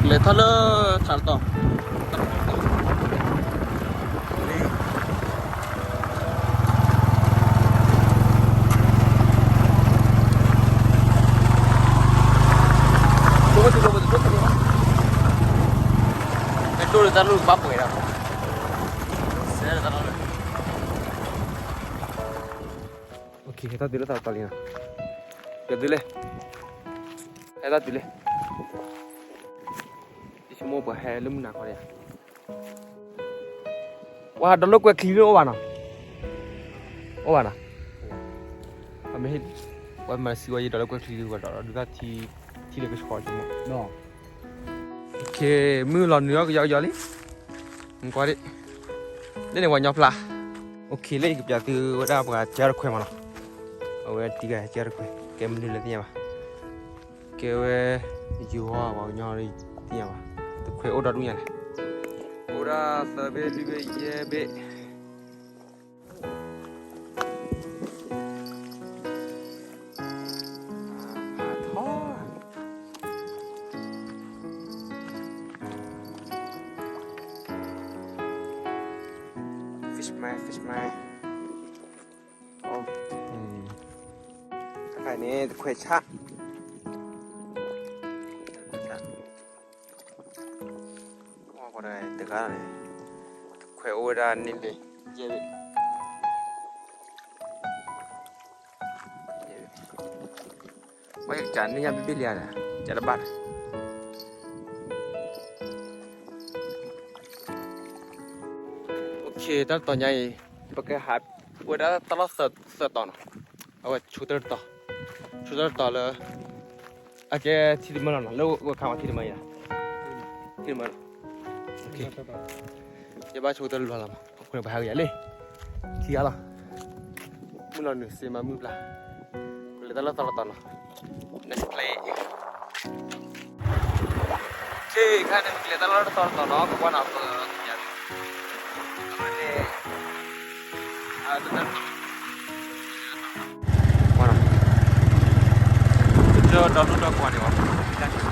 ပကလဲၤထီၣ်လၢထးတတီၤ. ဟဲထီၣ်တုၤလၢထးတတီၤလံနီၤ. ပတုၤလဲၣ်. ဟဲထီၣ်တုၤလဲၣ်. ယဆိကမိၣ်ပှၤဟဲလၢမုၢ်နၤခီဒံးဧါ. ပှၤဒီးလိာ်ကွဲချံလၢအိၣ်ဘၣ်နီၤ. အိၣ်ဘၣ်နီၤ. ပှၤမ့ၢ်စံးဝဲယဒီးလိာ်ကွဲချံဒုး ပှၤဒီးဒုးသၣ်ထံ ထံလၢကဆှီဆိကမိၣ်. မုၢ်လီၤနုာ်အီၤကယီကယီလံ. ကွၢ်ဒံး လၢန့ၣ်ပှၤညီဖျါ. လၢယကပျးသုဝဲဒၣ်ပှၤကဲတခွဲးမးနီၤ. အဝဲတံၤဂၤကဲတခွဲး ကဲမနုၤလဲၣ်သ့ၣ်ညါဘၣ်. ကဲဝဲ ယိၤဟီၣ်ပှၤကညီသ့ၣ်ညါဘၣ်. တခွဲးအိၣ်ဒီဒူၣ်ညါလဲၣ်. အိၣ်ဒၣ်သၢဘ့ၣ်လွံၢ်ဘ့ၣ်ယဲၢ်ဘ့ၣ်. Fish man, fish man. တၢ်ခါန့ၣ် တခွဲးဆၣ် တဂၤန့ၣ် တခွဲးအိၣ်ဝဲဒၣ်န့ၣ်လံ ယဲၢ်ဘ့ၣ်. ဝဲကစးန့ၢ်ညါဘ့ၣ်ဘ့ၣ်လံဧါ, ကတဘၣ်. တၢ်တတီၤညါအံၤ ပကဟးဝဲဒၣ်တၢ်လီၢ်သၢတီၤနီၤ. အဝဲဆိတၢ်တတီၤ, ဆိတၢ်တတီၤလၢ အကဲထံတမၢလီၤနီၤ, လၢဝဲခါမးထံတမၢအံၤလီၤ, ထံတမၢလီၤ. ယဘၣ်ဆိတၢ်တတီၤလီၤမး, အဃိန့ၣ်ပဟးဂ့ၤယၤလံ ခံဂၤလီၤ. မုၢ်လီၤနုာ်စ့မးမုၢ်ပျၢ်, ပလဲၤတၢ်လီၢ်သၢတီၤနီၤ. Next play. ခါန့ၣ် ပကလဲၤတၢ်လီၢ်တတီၤတတီၤနီၤ, ပကွၢ်နီၤ ပ အဝဲန့ၣ် အတၢ် ကွၢ်နီၤ, ပတၢ်ဒီဒူၣ်ဒီကွၢ်န့ၣ်ဘၣ်.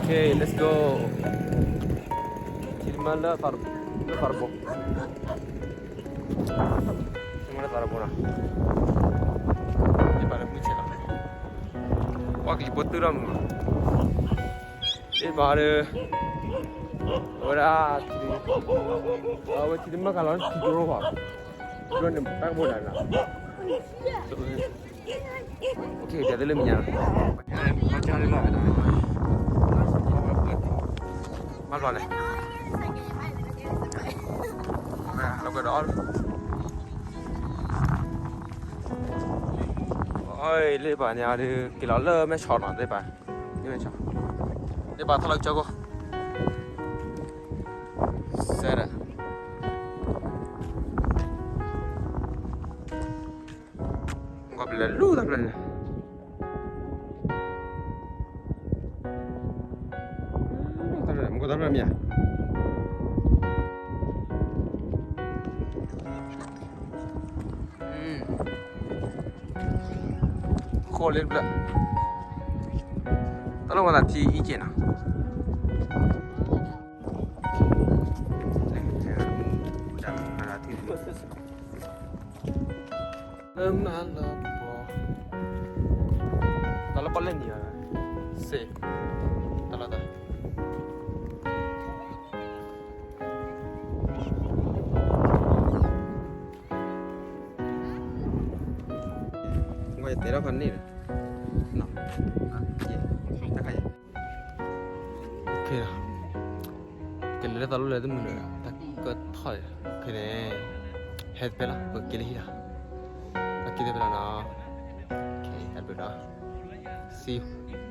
Okay, let's go. ထံမးလၢသးတဘိ, လၢသးတဘိ, ထံမးလၢသးတဘိနီၤ, ယပာ်လၢမုၢ်ဆဲးလီၤ, ပှၤကလံၤဖိတုၤထီၣ်မုာ်လီၤ, ယပာ်ဒီး, အဝဲဒၣ်, အဝဲထံတမၢ်ကလီၤထံကရိဘၣ်, ကရိန့ၣ်တၢ်ကဘိဒၣ်လီၤ. ကဲ ပျဲသ့လၢမဲာ်ညါလီၤ, မၤဘျီလဲၣ်, လီၤကဒီး, လၢပၢ်န့ၣ်ဒီး က့ၤလီၤလၢမဲၢ်ဆီနီၤ သ့ၣ်ပၢ်, မဲၢ်ဆီ, သ့ၣ်ပၢ်ထီၣ်လီၤကစၢၢ်ခိၣ်, စဲဒီး ကီၢ်ပလဲၤလူၤတၢ်ဖျၢၣ်န့ၣ်, တၢ်ဖျၢၣ်, မူကီၢ်တၢ်ဖျၢၣ်မ့ၢ်ဧါ, ဃိးလ့တဖျၢၣ်, တၢ်လီၢ်ဝဲသးထံအံက့ၤနီၤ, လၢမၤလီၤပီ, တၢ်လီၢ်ပီၣ်လဲၣ်နံၤဧါ, စ့, တၢ်လီၢ်တၢ် ဝဲယတဲထီၣ်ခီန့ၣ်, တၢ်ခါယဲ, ကလဲၤလၢသးလိၣ်လဲၤတမုာ်ဒီး တၢ်ကထီၣ်, ခဲန့ၣ်, ဟဲတဖဲလီၤ ပက့ၤလၢဟံၣ်လီၤ, ပက့ၤတဖဲလီၤနီၤ, ဟဲတဖဲလီၤ, see you.